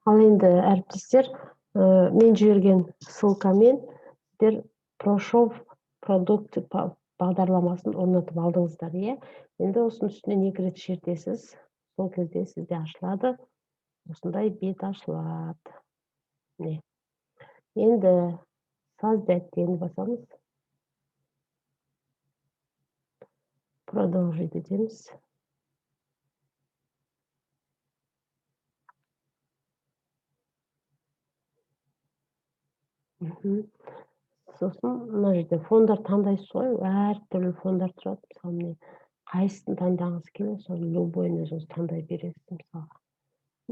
Ал енді, әріптестер, мен жіберген ссылкамен сіздер ProShow продукты бағдарламасын орнатып алдыңыздар, иә. Енді осының үстінен екі рет шертесіз, сол кезде сізде ашылады, осындай бет ашылады. Міне. Енді создать дегенді басамыз. Продолжить етеміз. Сосын мына жерде фондар таңдайсыз ғой, әртүрлі фондар тұрады. Мысалы, міне, қайсысын таңдағыңыз келеді, соны любойын өзіңіз таңдай бересіз мысалға.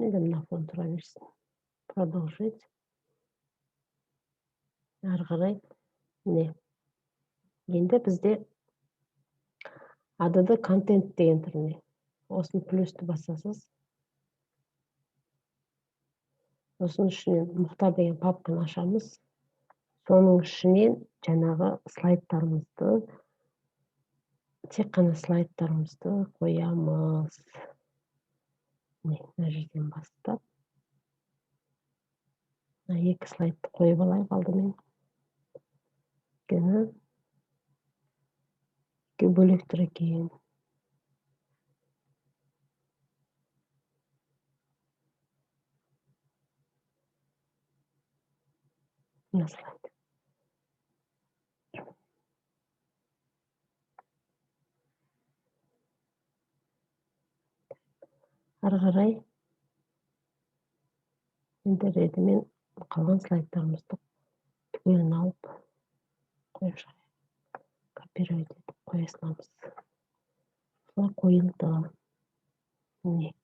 Менде мына фон тұра берсін. Продолжить. Ары қарай міне. Енді бізде ADD контент деген тұр, міне. Осыны плюсті басасыз. Осының ішінен Мұхтар деген папканы ашамыз. Соның ішінен жаңағы слайдтарымызды, тек қана слайдтарымызды қоямыз. Міне, мына жерден бастап мына екі слайдты қойып алайық алдымен. Өйткені екеуі бөлек тұр екен. Мына слайд. Ары қарай енді ретімен қалған слайдтарымызды түгелін алып қойып шығайық. Копировать етіп қоя саламыз. Осылай қойылды. Міне.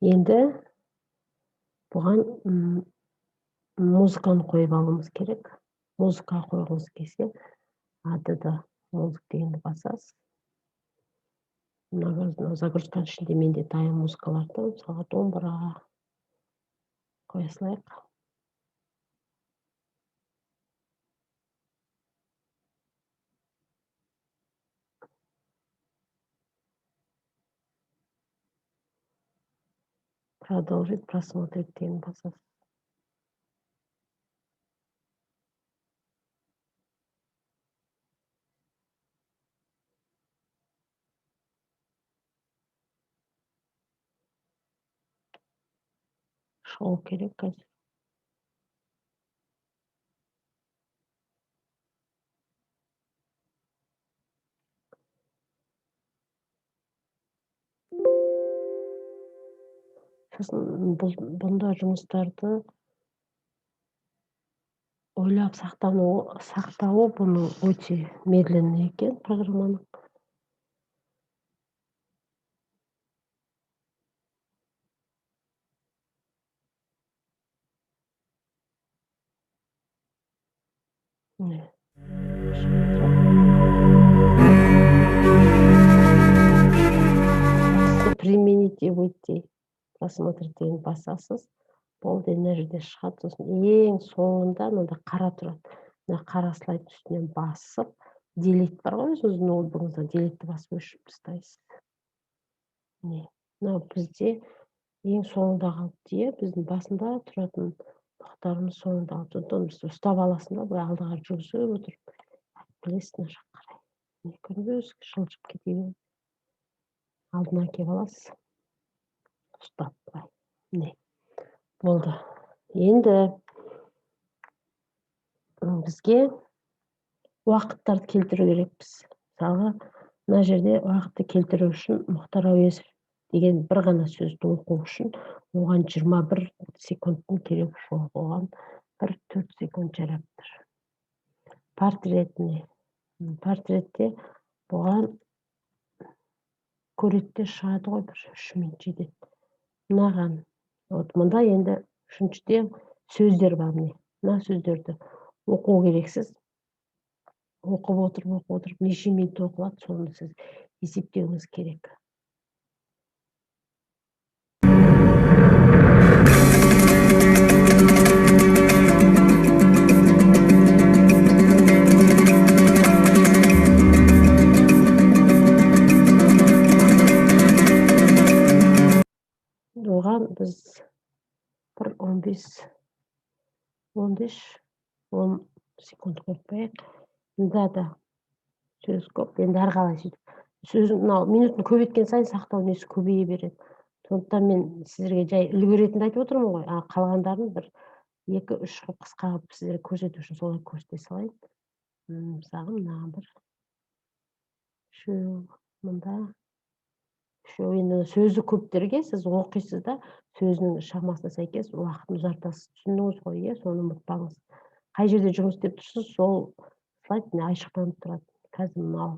Енді бұған музыканы қойып алуымыз керек. Музыка қойғыңыз келсе, ADD музыка дегенді басасыз. Мына загрузканың ішінде менде дайын музыкалар тұр. Мысалға, домбыра қоя салайық. Продолжить просмотр деген басасыз. Шығу керек қазір. Сосын бұнда жұмыстарды ойлап сақтауы бұны өте медленный екен программаның. Міне. Применить и выйти. Просмотр деген басасыз. Болды, мына жерде шығады. Сосын ең соңында мында қара тұрады. Мына қара слайд үстінен басып, делит бар ғой, өзіңіздің ноутбугыңызда делитті басып өшіріп тастайсыз. Міне, мынау бізде ең соңында қалыпты, иә, біздің басында тұратын тоқтарымыз соңында қалыпты. Сондықтан біз ұстап аласың да, былай алдыға жүргізіп отырып алып келесіз мына жаққа қарай. Міне, көрдіңіз, жылжып кете береді. Алдына келіп аласыз. Ұстап былай. Міне, болды. Енді бізге уақыттарды келтіру керекпіз. Мысалға, мына жерде уақытты келтіру үшін Мұхтар Әуезов деген бір ғана сөзді оқу үшін оған 21 секундтың керегі жоқ, оған бір 4 секунд жарап тұр. Портретіне. Портретте бұған көретте шығады ғой, бір 3 минут жетеді. Мынаған, вот мында енді үшіншіде сөздер бар, міне. Мына сөздерді оқу керексіз. Оқып отырып, оқып отырып, неше минут оқылады, соны сіз есептеуіңіз керек. Оған біз Бір 15, 15, 10 секунд қойып қояйық. Мында да сөз көп. Енді әрі қарай сөйтіп сөзін мынау минутын көбейткен сайын сақтау несі көбейе береді. Сондықтан мен сіздерге жай үлгі ретінде айтып отырмын ғой. А қалғандарын бір 2, 3 қылып қысқа қылып сіздерге көрсету үшін солай көрсете салайын. Мысалға, мына бір үшеу, мында үшеу. Енді сөзі көптерге сіз оқисыз да, сөзінің шамасына сәйкес уақытын ұзартасыз. Түсіндіңіз ғой, иә? Соны ұмытпаңыз. Қай жерде жұмыс істеп тұрсыз, сол слайд міне айшықтанып тұрады. Қазір мынау,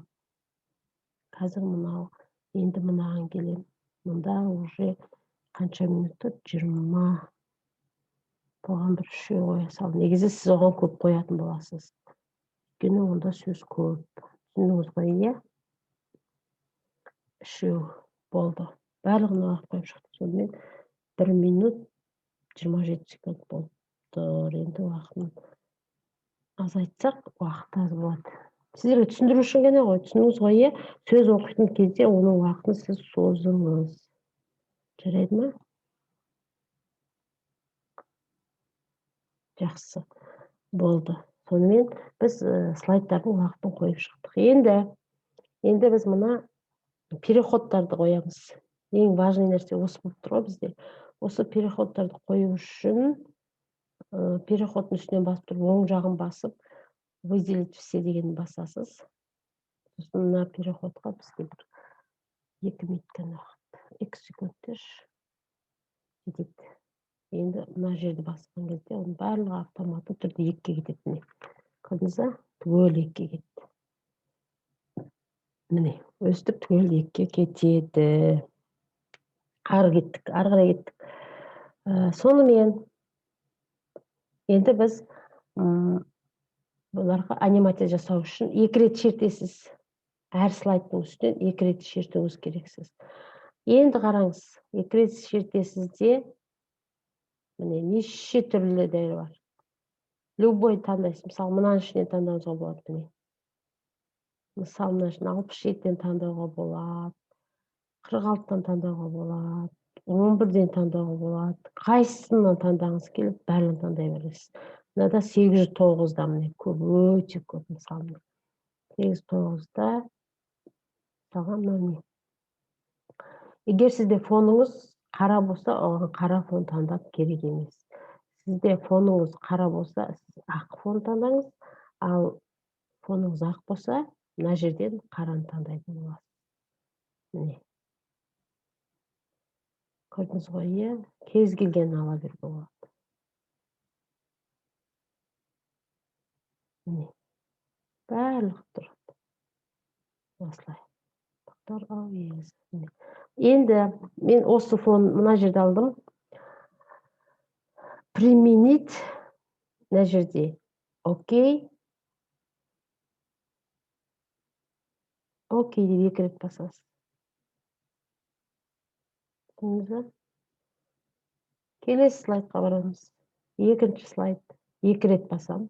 қазір мынау, енді мынаған келемін. Мында уже қанша минут тұр? 20. Бұған бір үшеу қоя салдым. Негізі сіз оған көп қоятын боласыз. Өйткені онда сөз көп. Түсіндіңіз ғой, иә? Үшеу болды. Барлығына уақыт қойып шықтым. Сонымен 1 минут 27 секунд болып тұр. Енді уақытын азайтсақ, уақыт аз болады. Сіздерге түсіндіру үшін ғана ғой, түсіндіңіз ғой, иә? Сөз оқитын кезде оның уақытын сіз созыңыз. Жарайды ма? Жақсы. Болды. Сонымен біз слайдтардың уақытын қойып шықтық. Енді біз мына переходтарды қоямыз. Ең важный нәрсе осы болып тұр ғой бізде. Осы переходтарды қою үшін переходтың үстінен басып тұрып, оң жағын басып, выделить все дегенді басасыз. Сосын мына переходқа бізге бір 2 минуттан уақыт, 2 секундтер жетеді. Енді мына жерді басқан кезде оның барлығы автоматты түрде 2-ге кетеді. Міне, көрдіңіз ба? Түгел 2-ге кетті. Міне, өстіп түгел 2-ге кетеді. Ары кеттік, ары қарай кеттік. Сонымен енді біз бұларға анимация жасау үшін 2 рет шертесіз. Әр слайдтың үстінен 2 рет шертуіңіз керексіз. Енді қараңыз, 2 рет шертесіз де, міне неше түрлі дәйір бар. Любой таңдайсыз. Мысалы, мынаның ішінен таңдауыңызға болады, міне. Мысалы, мына ішінен 67-ден таңдауға болады, 46-тан таңдауға болады, 11-ден таңдауға болады. Қайсысынан таңдағыңыз келіп, барлығын таңдай бересіз. Мынада 809-да, міне, көп, өте көп, мысалы, міне. 809-да, мысалға, мынау не? Егер сізде фоныңыз қара болса, оған қара фон таңдап керек емес. Сізде фоныңыз қара болса, сіз ақ фон таңдаңыз, ал фоныңыз ақ болса, мына жерден қараны таңдайтын боласыз. Міне. Көрдіңіз ғой, иә? Кез келгенін ала беруге болады. Міне. Барлығы тұрады. Осылай. Тоқтар Әуезов. Міне. Енді мен осы фон мына жерде алдым. Применить мына жерде. Окей. Окей деп 2 рет басасыз. Түсіндіңіз бе? Келесі слайдқа барамыз. Екінші слайд. 2 рет басам.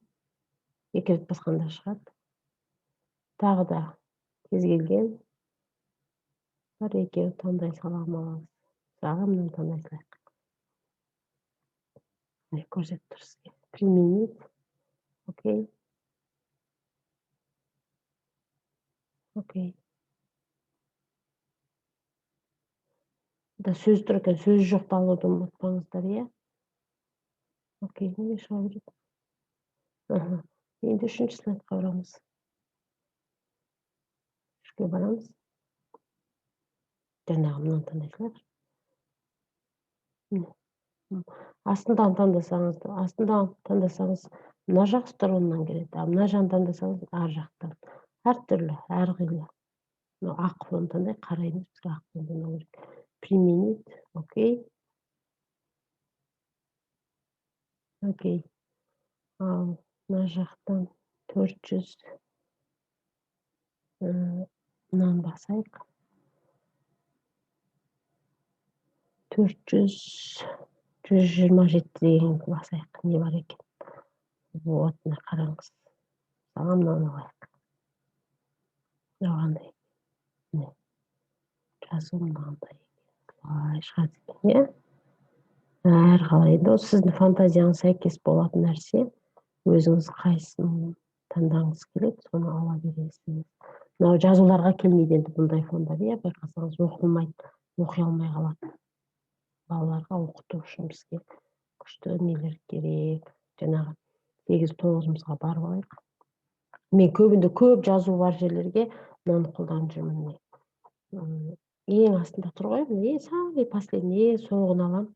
2 рет басқанда шығады. Тағы да кез келген бір екеу таңдай саламын аламыз. Тағы мынаны таңдай салайық. Міне, көрсетіп тұр сізге. Применить. Окей. Окей. Да сөз тұр екен, сөз жоқты алуды ұмытпаңыздар, иә? Окей, неге шыға береді? Аха. Енді үшінші слайдқа барамыз. Үшке барамыз. Жаңағы мынаны таңдай салайық. Міне. Астындағын таңдасаңыз, астындағын таңдасаңыз, мына жақ стороннан келеді, ал мына жағын таңдасаңыз, ар жақтан. Әртүрлі, әрқилы. Мынау ақ фон таңдай, қара емес, бізге ақ фон таңдау керек. Применить, окей. Окей. Ал мына жақтан 400, мынаны басайық. 400, 127 деген басайық. Не бар екен? Вот, мына қараңыз. Мысалға, мынаны алайық. Мынау қандай? Міне. Жазу мынандай. Былай шығады екен, иә? Әрқалай енді ол сіздің фантазияңыз сәйкес болатын нәрсе. Өзіңіз қайсысын таңдағыңыз келеді, соны ала бересіз. Мынау жазуларға келмейді енді бұндай фондар, иә, байқасаңыз оқылмайды, оқи алмай қалады. Балаларға оқыту үшін бізге күшті нелер керек. Жаңағы 8-9-ымызға барып алайық. Мен көбінде көп жазу бар жерлерге мынаны қолданып жүрмін. Ең астында тұр ғой, міне, самый последний, ең соңғыны аламын.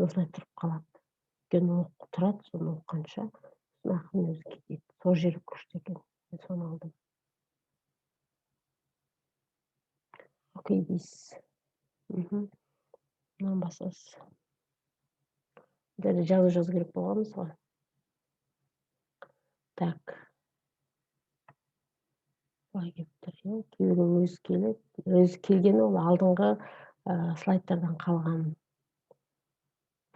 Осылай тұрып қалады. Өйткені оқып тұрады, соны оқығанша ақырын өзі кетеді. Сол жері күшті екен, мен соны алдым. Окей дейсіз. Мынаны басасыз. Және жазу жазу керек болғанбыз ғой. Так. Былай келіп тұр, иә. Кейбіреу өзі келеді. Өзі келгені ол алдыңғы слайдтардан қалған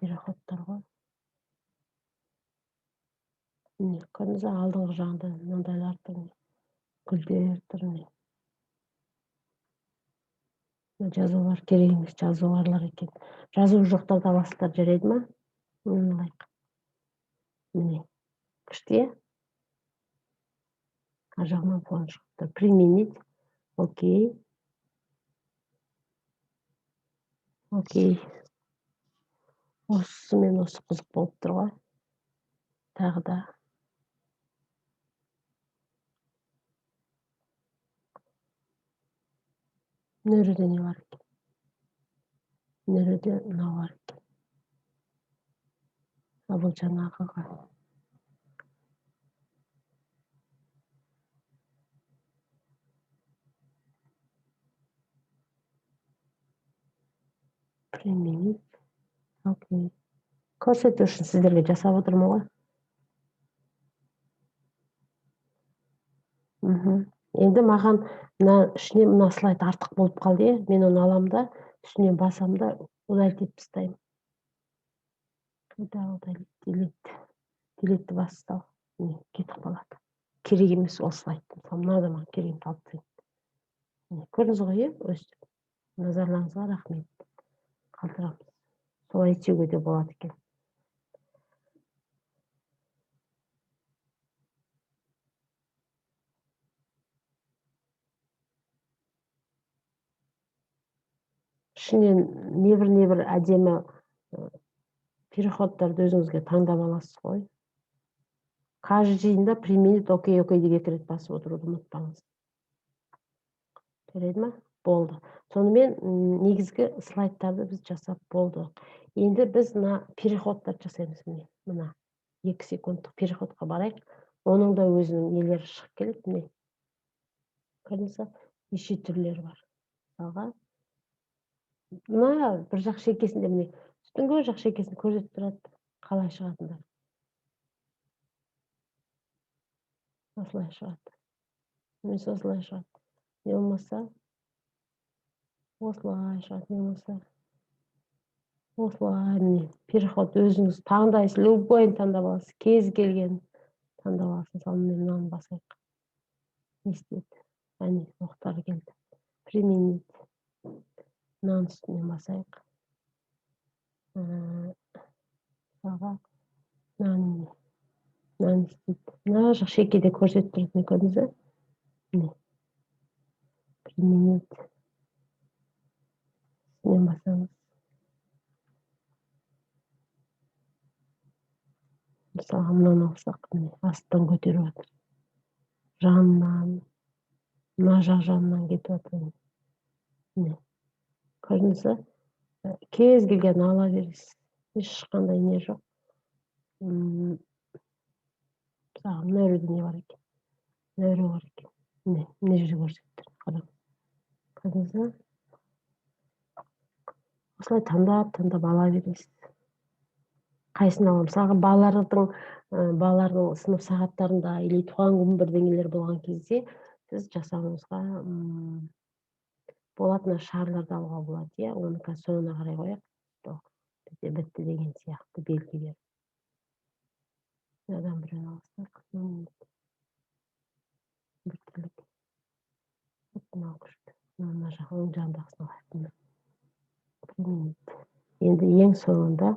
переходтар ғой. Міне, көрдіңіз бе, алдыңғы жағында мынандайлар тұр, міне. Гүлдер тұр, міне. Мына жазулар керек емес, жазуларлар екен. Жазуы жоқтарды аласыздар, жарайды ма? Мынаны алайық. Міне, күшті, иә? Ар жағынан фон шығып тұр. Применить. Окей. Окей. Осымен осы қызық болып тұр ғой. Тағы да. Мына жерде не бар екен? Мына жерде мынау бар екен. А бұл жаңағыға. Применить. Окей. Көрсету үшін сіздерге жасап отырмын ғой. Енді маған мына ішіне мына слайд артық болып қалды, иә? Мен оны аламын да, үстінен басамын да, удалить етіп тастаймын. Қайда удалить? Delete. Delete-ті басып тастау. Міне, кетіп қалады. Керек емес ол слайд. Мысалы, мына да маған керек емес, алып тастайын. Міне, көрдіңіз ғой, иә? Өстіп. Назарларыңызға рахмет. Қалдырамыз. Солай етуге де болады екен. Ішінен небір-небір әдемі переходтарды өзіңізге таңдап аласыз ғой. Каждый жиында применить, окей, окей деп екі рет басып отыруды ұмытпаңыз. Жарайды ма? Болды. Сонымен негізгі слайдтарды біз жасап болдық. Енді біз мына переходтарды жасаймыз. Міне, мына 2 секундтық переходқа барайық. Оның да өзінің нелері шығып келеді. Міне, көрдіңіз бе? Неше түрлері бар. Мысалға, мына бір жақ шекесінде, міне, үстіңгі жақ шекесін көрсетіп тұрады, қалай шығатындар. Осылай шығады. Немесе осылай шығады. Не болмаса осылай шығады, не болмаса осылай. Міне, переход өзіңіз таңдайсыз, любойын таңдап аласыз, кез келген таңдап аласыз. Мысалы, міне, мынаны басайық. Не істеді? Әне, оқтар келді. Применить. Мынаның үстінен басайық. Мысалға, мынаны, міне, мынаны істейді. Мына жақ шекеде көрсетіп тұрады, міне, көрдіңіз бе? Міне. Применить. Үстінен басамыз. Мысалға, мынаны алсақ, міне, астынан көтеріп жатыр. Жанынан, мына жақ жанынан кетіп жатыр. Міне. Көрдіңіз бе? Кез келген ала бересіз. Ешқандай не жоқ. Мысалға, мына жерде не бар екен? Мына жерде бар екен. Міне, мына жерде көрсетіп тұр. Қараңыз. Көрдіңіз бе? Осылай таңдап, таңдап ала бересіз. Қайсысын аламын? Мысалға, балалардың сынып сағаттарында или туған күн бірдеңелер болған кезде сіз жасауыңызға болатын шарларды алуға болады, иә? Оны қазір соңына қарай қояйық. Бізде бітті деген сияқты белгі беріп. Мынадан біреуін алсақ, бір түрлік. Мынау күшті. Мына жақ, оң жағындағысын алайық. Применить. Енді ең соңында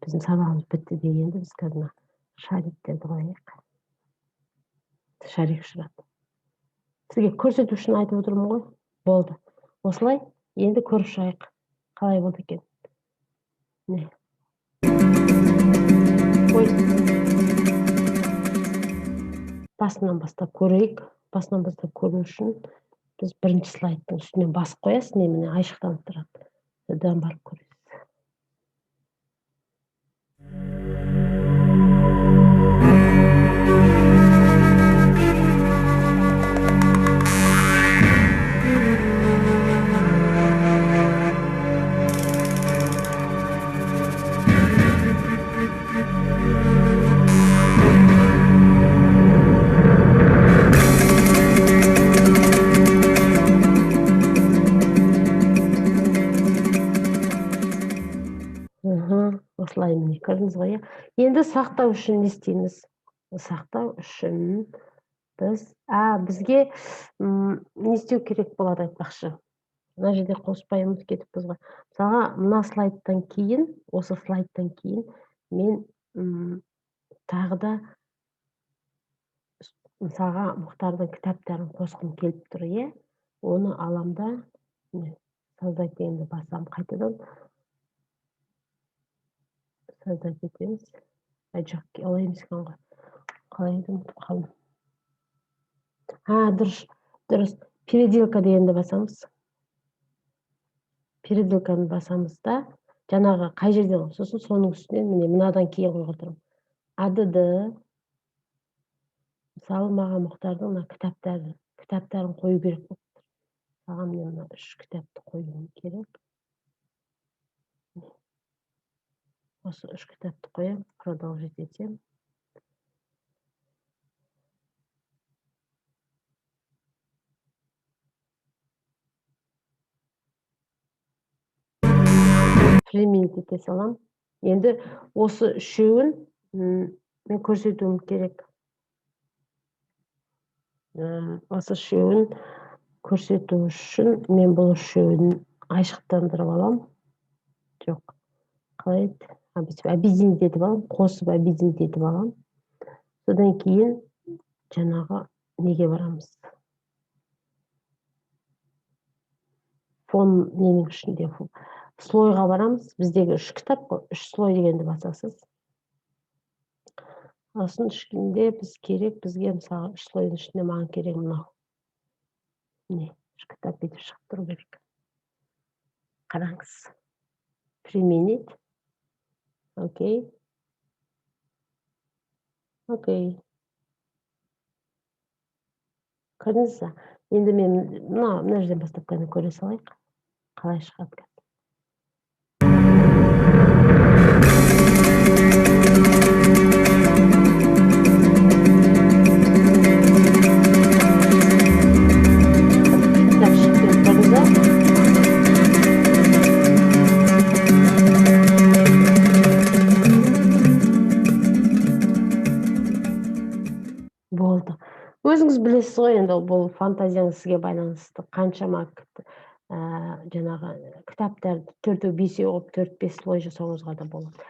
біздің сабағымыз бітті дегенде біз қазір мына шариктерді қояйық. Шарик ұшырады. Сізге көрсету үшін айтып отырмын ғой. Болды. Осылай енді көріп шығайық. Қалай болды екен? Міне. Ой. Басынан бастап көрейік. Басынан бастап көру үшін біз бірінші слайдтың үстінен басып қоясыз, міне айшықтанып тұрады. Содан барып көресіз. Осылай міне көрдіңіз ғой, иә? Енді сақтау үшін не істейміз? Сақтау үшін біз, бізге не істеу керек болады айтпақшы. Мына жерде қоспай ұмытып кетіппіз ғой. Мысалға, мына слайдтан кейін, осы слайдтан кейін мен тағы да мысалға Мұхтардың кітаптарын қосқым келіп тұр, иә? Оны алам да, создать дегенді басам қайтадан. Создать етеміз. Жоқ, олай емес екен ғой. Қалай еді, ұмытып қалдым. Дұрыс, дұрыс. Переделка дегенді басамыз. Переделканы басамыз да, жаңағы қай жерден, сосын соның үстінен міне мынадан кейін қойып отырмын. АДД, мысалы, маған Мұхтардың мына кітаптарын қою керек болып тұр. Маған міне мына 3 кітапты қоюым керек. Осы 3 кітапты қоямын, продолжить етемін. Применить ете салам. Енді осы үшеуін мен көрсетуім керек. Осы үшеуін көрсету үшін мен бұл үшеуін айшықтандырып алам. Жоқ, қалай еді? Объединить етіп алам, қосып объединить етіп алам. Содан кейін жаңағы неге барамыз? Фон ненің ішінде слойға барамыз. Біздегі 3 кітап қой, 3 слой дегенді басасыз. Осының ішінде біз керек, бізге мысалы 3 слойдың ішінде маған керек мынау. Міне, 3 кітап бүйтіп шығып тұру керек. Қараңыз. Применить. Окей. Окей. Көрдіңіз бе? Енді мен мына жерден бастап кәне көре салайық. Қалай шығады қазір. Кітап шықты, көрдіңіз бе? Болды. Өзіңіз білесіз ғой, енді бұл фантазияңыз сізге байланысты. Қаншама жаңағы кітаптарды төртеу бесеу қылып 4-5 слой жасауыңызға да болады.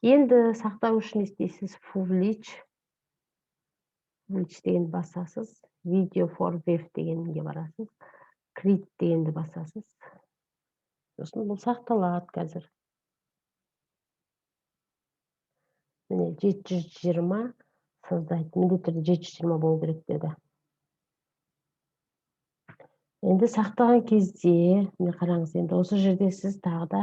Енді сақтау үшін не істейсіз? Фувлич. Фувлич дегенді басасыз. Video for web дегенге барасыз. Create дегенді басасыз. Сосын бұл сақталады қазір. Міне 720 создать. Міндетті түрде 720 болу керек деді. Енді сақтаған кезде, міне қараңыз, енді осы жерде сіз тағы да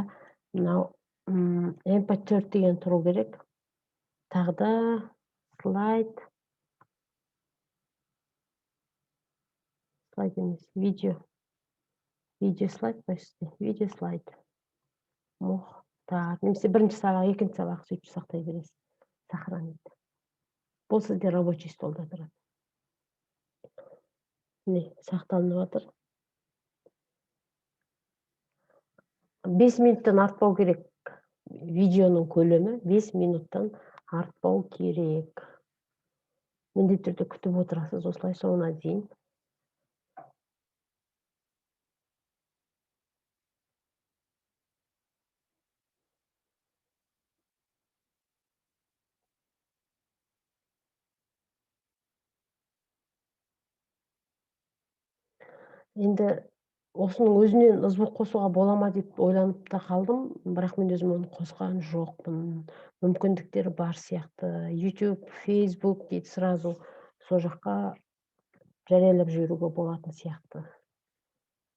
мынау MP4 деген тұру керек. Тағы да слайд. Слайд емес, видео. Видео слайд па үстіне? Видео слайд. Мұхтар. Немесе бірінші сабақ, екінші сабақ сөйтіп сақтай бересіз. Сохранить. Бұл сізде рабочий столда тұрады. Міне, сақталынып жатыр. 5 минуттан артпау керек. Видеоның көлемі 5 минуттан артпау керек. Міндетті түрде күтіп отырасыз осылай соңына дейін. Енді осының өзінен звук қосуға бола ма деп ойланып та қалдым, бірақ мен өзім оны қосқан жоқпын. Мүмкіндіктері бар сияқты. YouTube, Facebook дейді, сразу сол жаққа жариялап жіберуге болатын сияқты.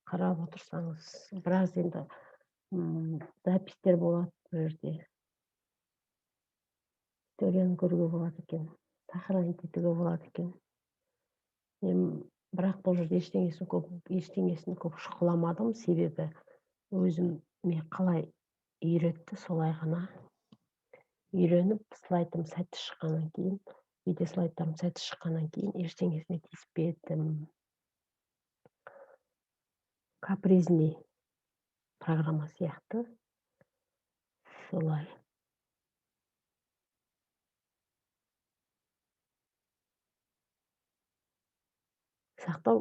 Қарап отырсаңыз, біраз енді запистер болады бұл жерде. Историяны көруге болады екен, сохранить етуге болады екен. Мен бірақ бұл жерде ештеңесін көп шұқыламадым, себебі өзім қалай үйретті, солай ғана үйреніп, слайдым сәтті шыққаннан кейін, видео слайдтарым сәтті шыққаннан кейін ештеңесіне тиіспедім. Капризный программа сияқты. Солай. Сақтау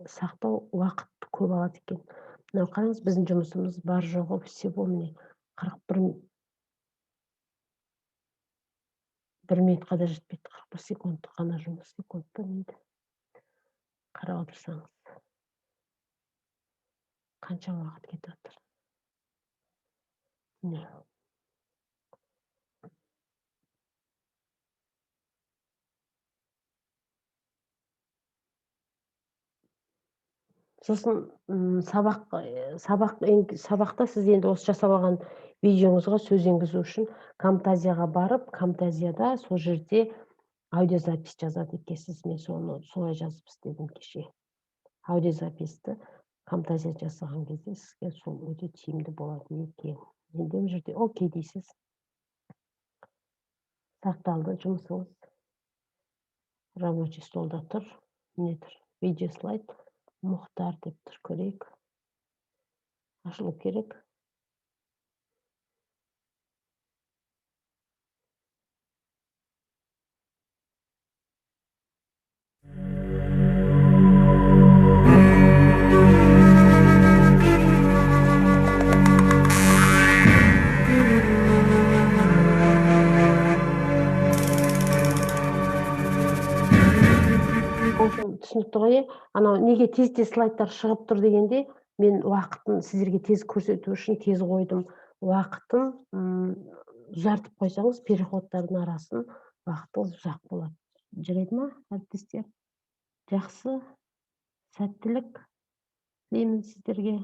сақтау уақыт көп алады екен. Мынау қараңыз, біздің жұмысымыз бар жоғы всего міне 41 бір минутқа да жетпейді, 41 секунд қана жұмыс, секунд па дейді. Қарап отырсаңыз, қанша уақыт кетіп жатыр. Міне. Сосын сабақта сіз енді осы жасап алған видеоңызға сөз енгізу үшін Камтазияға барып, Камтазияда сол жерде аудиозапись жазады екенсіз. Мен соны солай жазып істедім кеше. Аудиозаписті Камтазия жасаған кезде сізге сол өте тиімді болады екен. Енді бұл жерде окей дейсіз. Сақталды жұмысыңыз. Рабочий столда тұр. Міне тұр. Видео слайд. Мұхтар деп тұр, көрейік. Ашылу керек. Түсінікті ғой, е? Анау неге тез-тез слайдтар шығып тұр дегенде, мен уақытын сіздерге тез көрсету үшін тез қойдым. Уақытын ұзартып қойсаңыз, переходтардың арасын уақыты ұзақ болады. Жарайды ма, әріптестер? Жақсы, сәттілік тілеймін сіздерге.